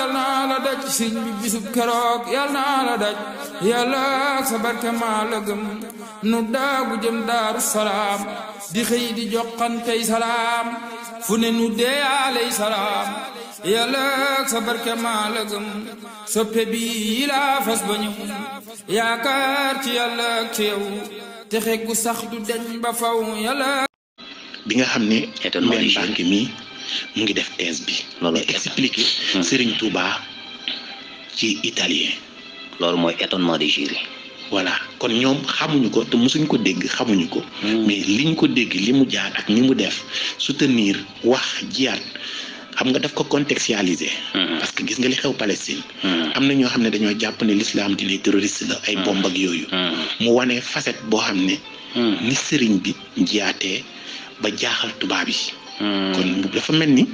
yal na la daj sëñ bi bisub keroog yal na la daj yàlla sa barke maa la gëm nu daagu jëm Daaru Salaam di xëy di joxantey salaam fu ne nu dee aley salaam yàlla sa barke maa la gëm soppe bi yi laa fas ba ñëw yaakaar ci yàlla ak ci yow te xeggu sax du deñ ba faw yàlla bi nga xam ne Mbène Banque mi mu ngi def thèse bi loolu expliqué Serigne Touba ci italien loolu mooy étonnement du jury voilà kon ñoom xamuñu ko te mosuñ ko dégg xamuñu ko mais liñ ko dégg li mu jaar ak ni mu def soutenir wax jiyaat xam nga daf ko contextualiser parce que gis nga li xew Palestine am na ñoo xam ne dañoo jàpp ne l'islam dina terroriste la ay bomb ak yooyu mu wane facette boo xam ne ni sëriñ bi jiyaatee ba jaaxal tubaab yi kon dafa mel ni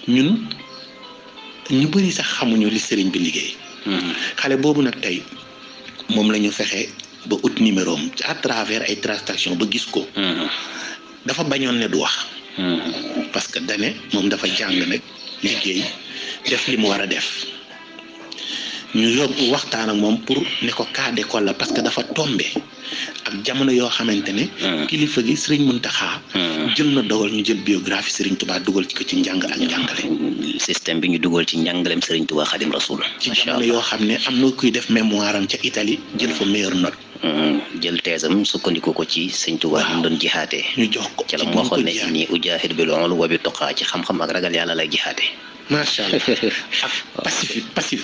ñun ñu bëri sax xamuñu li sëriñ bi liggéey xale boobu nag tey moom la ñu fexe ba ut numéro am à travers ay transactions ba gis ko dafa bañoon ne du wax parce que dane moom dafa jàng nag liggéey def li mu war a def ñu yóbbu waxtaan ak moom pour ne ko cas d'école la parce que dafa tombé ak jamono yoo xamante ne kilifa gi Serigne Mountakha jël na dogal ñu jël biographie Serigne Touba dugal ci ko ci njàng ak njàngale système bi ñu dugal ci njàngaleem Serigne Touba Khadim Rasoul ci jamono yoo xam ne am na kuy def mémoire am ca Italie jël fa meilleure note jël teesam sukkandiku ko ci Serigne Touba ñu doon jihaatee ñu jox ko ci la mu waxoon ne ni ujaahid bil ulum wa bi tuqaa ci xam-xam ak ragal yàlla lay jihaatee macha allah ak pacifique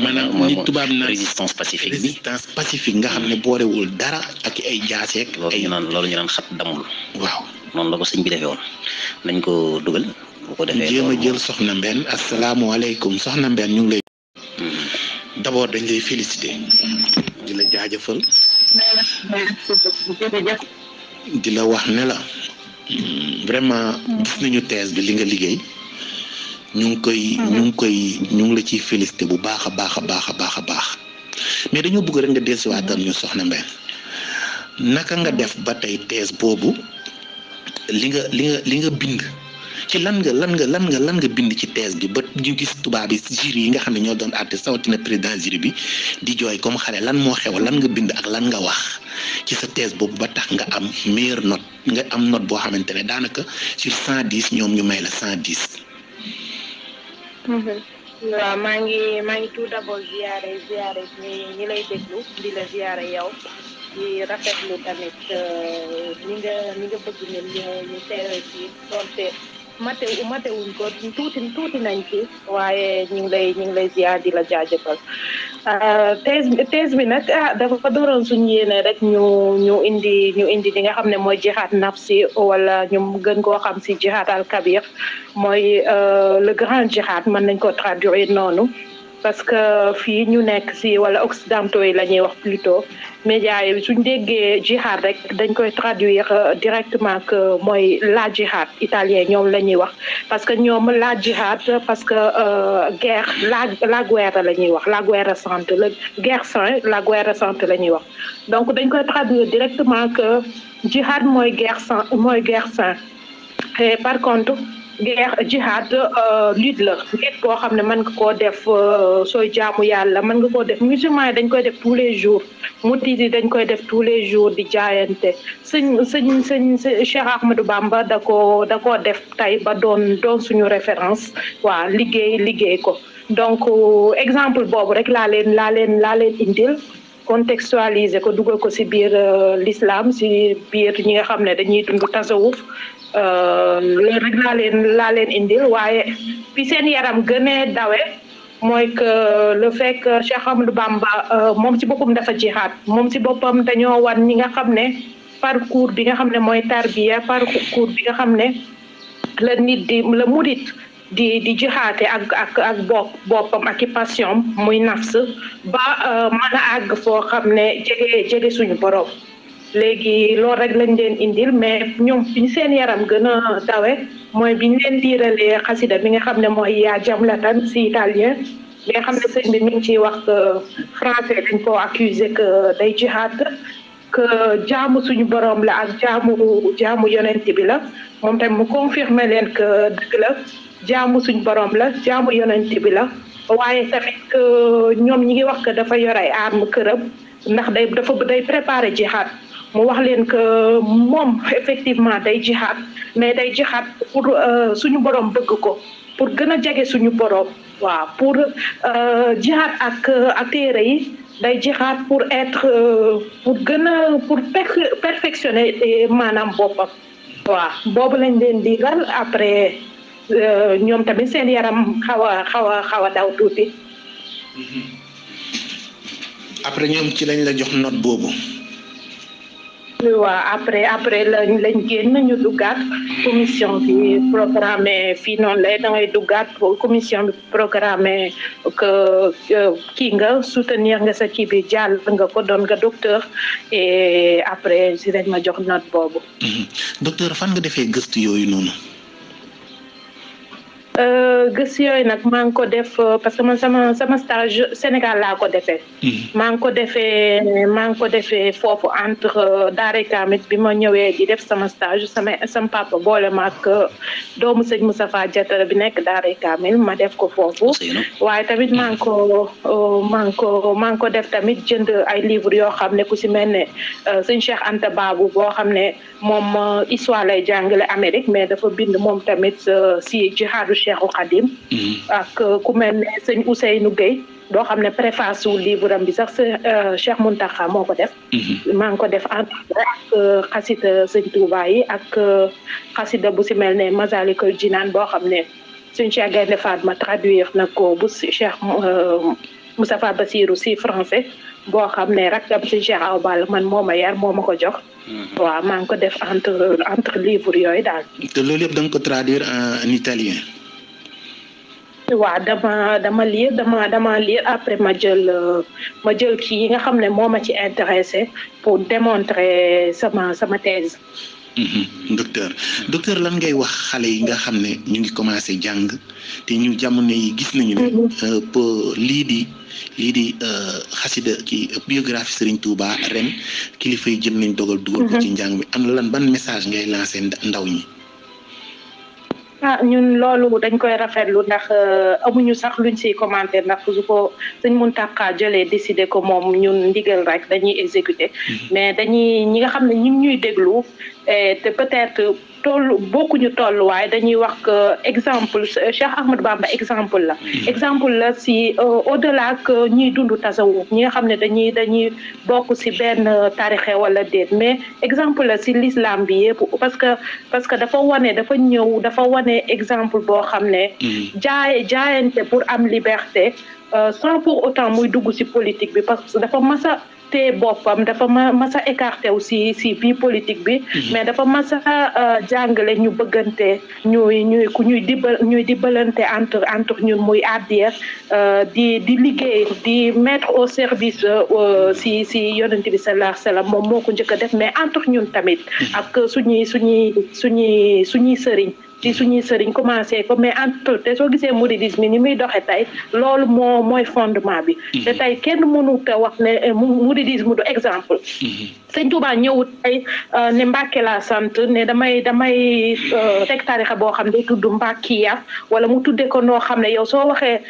maanaam ni tubaab na résistance pacifique nga xam ne boorewul dara ak ay jaaseek loolu ñu naan xat damul waaw noonu la ko sëñ bi defee woon nañ ko dugal bu ko defee jéem a jël soxna Mbène asalaamaaleykum soxna Mbène ñu ngi lay d'abord dañ lay féliciter di la jaajëfal di la wax ne la vraiment gis nañu thèse bi li nga liggéey ñu ngi la ciy félicité bu baax a baax mais dañoo bëgg rek nga dellusiwaatal ñu soxna Mbène naka nga def ba tey thèse boobu li nga bind ci lan nga bind ci thèse bi ba ñu gis tubaab yi jury yi nga xam ne ñoo doon àtte sawatina président jury bi di jooy comme xale lan moo xew lan nga bind ak lan nga wax ci sa thèse boobu ba tax nga am meilleure note nga am note boo xamante ne daanaka sur 110 ñoom ñu may la 110. waaw maa ngi tout d'abord ziare ñi lay déglu di la ziare yow di rafetlu tamit ni nga bëgg ne ñu teewe ci donte matewuñ ko tuuti nañ ci waaye ñu ngi lay ziar di la jaajëfal thèse bi nag dafa dooroon suñu yéene rek ñu indi li nga xam ne mooy jihaad nafsi wala ñu gën koo xam si jihaad al kabir mooy le grand jihaad mën nañ ko traduire noonu parce que fii ñu nekk si wala occidentaux yi la ñuy wax plutôt médias yi suñ déggee jihad rek dañ koy traduire directement que mooy la jihad italien ñoom la ñuy wax parce que ñoom la jihad parce que guerre la guerre la ñuy wax la guerre sainte la guerre sainte la guerre sainte la ñuy wax donc dañ koy traduire directement que jihad mooy guerre sainte et par contre guerre jihad lutte la lutte boo xam ne mën nga koo def sooy jaamu yàlla mën nga koo def musulman yi dañ koy def tous les jours mutit yi dañ koy def tous les jours di jaayante sëñ Cheikh Ahmadou Bamba da koo def tey ba doon suñu référence waa liggéey ko donc exemple boobu rek laa leen indil contextualiser ko dugal ko ci biir l'islam ci biir ñi nga xam ne dañuy dund tasawuf loolu rek laa leen indil waaye fi seen yaram gënee dawe mooy que le fait que Cheikh Amadou Bamba moom ci boppam dafa jihaad moom ci boppam dañoo wan ñi nga xam ne parcours bi nga xam ne mooy tarbiya parcours bi nga xam ne la murit di jihaate ak boppam ak i passion muy nafs ba mën a àgg foo xam ne jege suñu borom léegi loolu rek lañ leen indil mais ñoom biñ seen yaram gën a dawe mooy biñ leen liiralee xasida bi nga xam ne mooy yaa jamlatan si italien bi nga xam ne sëñ bi mi ngi ciy wax que français dañ ko accusé que day jihaad que jaamu suñu borom la ak jaamu yonent bi la moom tamit mu confirmer leen que dëgg la jaamu suñu borom la jaamu yonent bi la waaye tamit ñoom ñi ngi wax que dafa yor ay arme këram ndax day préparer jihad mu wax leen que moom effectivement day jihad mais day jihad pour suñu borom bëgg ko pour gën a jege suñu borom waaw pour jihad ak téere yi day jihad pour être pour gën a pour perfectionner maanaam boppam waaw boobu lañ leen digal après ñoom tamit seen yaram xaw a daw tuuti. après ñoom ci lañ la jox note boobu. waaw après lañ génn ñu duggaat commission bi programmé fii noonu lay dangay duggaat commission bi programmé que kii nga soutenir nga sa kii bi jàll nga ko doon nga docteur et après si lañ ma jox note boobu. docteur fan nga defee gëstu yooyu noonu. gëstu yooyu nag maa ngi ko def parce que man sama stage Sénégal laa ko defee. maa ngi ko defee foofu entre Daaray Kamil bi ma ñëwee di def sama stage sama papa boole ma ak doomu sëñ Moustapha Diatara bi nekk Daaray Kamil ma def ko foofu. waaye tamit maa ngi ko def tamit jënd ay livres yoo xam ne ku si mel ne sëñ Cheikh Anta Babou boo xam ne moom histoire lay jàngale Amérique mais dafa bind moom tamit si jihaadu Cheikhul Khadim ak ku mel ne sëñ Ousseynou Gueye doo xam ne préface wu livre am bi sax Cheikh Mountakha moo ko def maa ngi ko def entre ak xasida sëñ Touba yi ak xasida bu si mel ne Masalikul Jinaan boo xam ne sëñ Cheikh Gaynde Fatma traduire na ko bu Cheikh Moustapha Bassirou si français boo xam ne rakkam si Cheikh Awa Balla man moo ma yar moo ma ko jox waaw maa ngi ko def entre livre yooyu daal. te loolu yëpp da nga ko traduire en italien. waaw dama lire après ma jël kii yi nga xam ne moo ma ci intéressé pour démontrer sama thèse. docteur lan ngay wax xale yi nga xam ne ñu ngi commencé jàng te ñu jamono yi gis nañu ne lii di xasida ci biographie Serigne Touba ren kilifa yi jël nañ dogal dugal ko ci njàng mi am na ban message ngay lancé ndaw ñi. ñun loolu dañ koy rafetlu ndax amuñu sax luñ siy commenter ndax su ko sëñ Mountakha jëlee décider ko moom ñun ndigal rek dañuy exécuter mais ñi nga xam ne ñu ngi ñuy déglu te peut-être bokkuñu tolluwaay dañuy wax que exemple Cheikh Ahmadou Bamba exemple la si au-delà que ñiy dund tasawuf ñi nga xam ne dañuy bokk si benn tarixe wala déet mais exemple la si l'islam bi yëpp parce que dafa wane exemple boo xam ne jaayante pour am liberté sans pour autant muy dugg si politique bi parce que dafa masa te boppam dafa masa écarté aussi si vie politique bi mais dafa masa jàngale ñu bëggante ñuy dimbalante entre ñun muy addiya di liggéey di mettre au service si yonent bi sallallahu alayhi wa sallam moom moo ko njëkk a def mais entre ñun tamit ak suñuy sëriñ ci suñuy sëriñ commencé ko mais entre te soo gisee mouridisme ni muy doxe tey loolu mooy fondement bi te tey kenn mënut a wax ne mouridisme du exemple sëñ Touba ñëwut tey ne Mbàkke laa sant ne damay teg tarixa boo xam ne tudd Mbàkkiya wala mu tudde ko noo xam ne yow soo waxee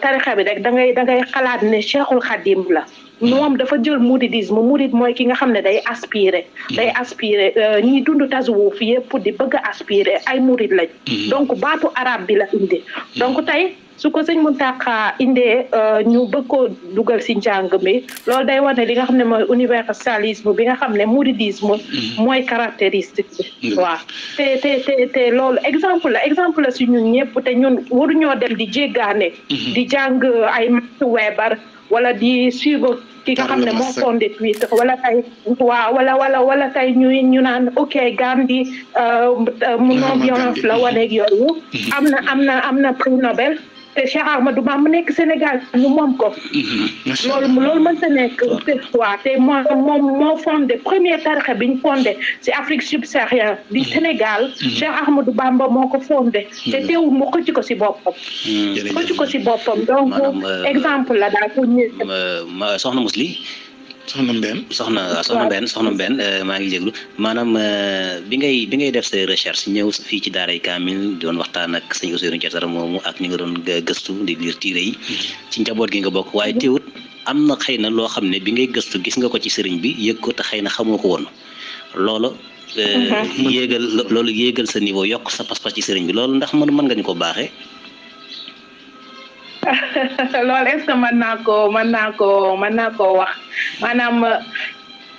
tarixa bi rek da ngay xalaat ne Cheikhul Khadim la moom dafa jël mouridisme murid mooy ki nga xam ne day aspirer ñiy dund tasawuf yëpp di bëgg a aspirer ay murid lañ donc baatu arab bi la indi donc tey su ko sëñ Mountakha indee ñu bëgg ko dugal si njàng mi loolu day wane li nga xam ne mooy universalisme bi nga xam ne mouridisme mooy caractéristique bi waaw te loolu exemple la si ñun ñëpp te ñun waruñoo dem di jéggaane di jàng ay Max Weber wala di suivre ki nga xam ne moo fondé Twitter wala tey wala tey ñu naan ok Gandhi non violence la waneeg yooyu am na prix Nobel te Cheikh Ahmadou Bamba nekk Sénégal ñu moom ko loolu mën ta nekk te moom moo fondé premier tarixa bi ñu fondé si Afrique subsaharienne di Sénégal Cheikh Ahmadou Bamba moo ko fondé te teewul mu xëcc ko si boppam donc exemple la daal pour ñu soxna Mously soxna Mbène maa ngi jéglu maanaam bi ngay def sa recherche ñëw fii ci daaray Kaamil doon waxtaan ak sëñ Ousseynou Diatara moomu ak ñi nga doon gëstu di lire téere yi ci njaboot gi nga bokk waaye teewut am na xëy na loo xam ne bi ngay gëstu gis nga ko ci sëriñ bi yëg ko te xëy na xamoo ko woon loolu yéegal sa niveau yokk sa pas-pas ci sëriñ bi loolu ndax mën nga ñu ko baaxee. loolu est-ce que mën naa koo wax maanaam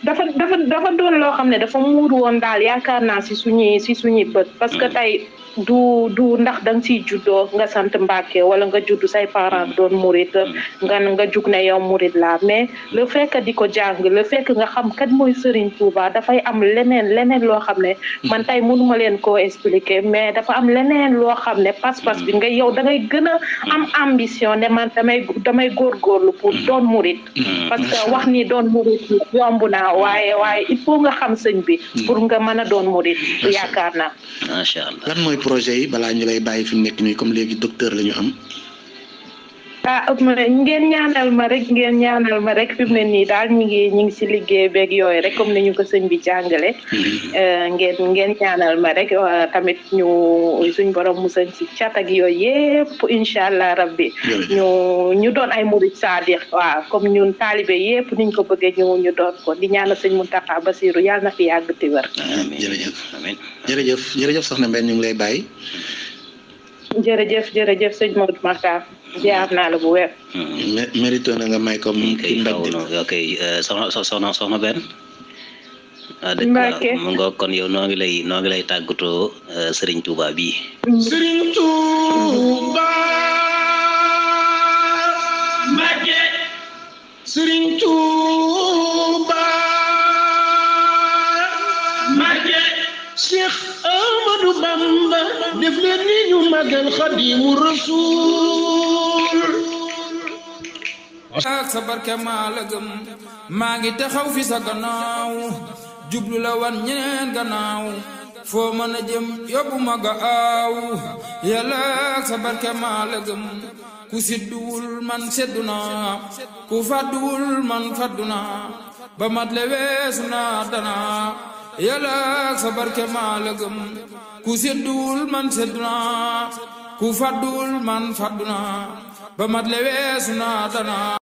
dafa doon loo xam ne dafa muur woon daal yaakaar naa si suñuy bët parce que tey du ndax da nga siy juddoo nga sant Mbàkke wala nga juddu say parents doon murit nga jug ne yow murit laa mais le fait que di ko jàng le fait que nga xam kat mooy Serigne Touba dafay am leneen loo xam ne man tey mënuma leen koo expliquer mais dafa am leneen loo xam ne pas-pas bi nga yow da ngay gën a am ambition ne man damay góorgóorlu pour doon murit parce que wax ni doon murit yomb naa waaye il faut nga xam sëñ bi pour nga mën a doon murit yaakaar naa. Macha Allah. lan mooy projet yi balaa ñu lay bàyyi fi mu nekk nii comme léegi docteur la ñu am. ngeen ñaanal ma rek fi mu ne nii daal ñu ngi ci liggéey beeg yooyu rek comme ni ñu ko sëñ bi jàngale. ngeen ñaanal ma rek tamit ñu suñ borom musal ci cat ak yooyu yépp incha allah rabbi ñu doon ay murid saadix waaw comme ñun taalibe yépp niñ ko bëggee ñu doon ko di ñaanal sëñ Mountakha Bassirou yàlla na fi yàgg ti wér. jërëjëf soxna Mbène ñu ngi lay bàyyi. jërëjëf sëñ Maodo Makhtar jaar naa la bu wér. mérito na nga may ko mu kay soxna Mbène. Mbacke mu nga kon yow noo ngi lay tàggatoo Serigne Touba bii. Serigne Touba Mbacke Serigne Touba Mbacke Cheikh Ahmadou Bamba def leen ni ñu magal Xadimu Rasul ak sa barke maa la gëm maa ngi taxaw fi sa gannaaw jublu la wan ñeneen gannaaw foo mën a jëm yóbbu ma gaaw yàlla ak sa barke maa la gëm ku sidduwul man seddu naa ku fàdduwul man fàddu naa ba mat le weesu naa danaa yàlla ak sa barke maa la gëm ku sidduwul man seddu naa ku fàdduwul man fàddu naa ba mat le weesu naa danaa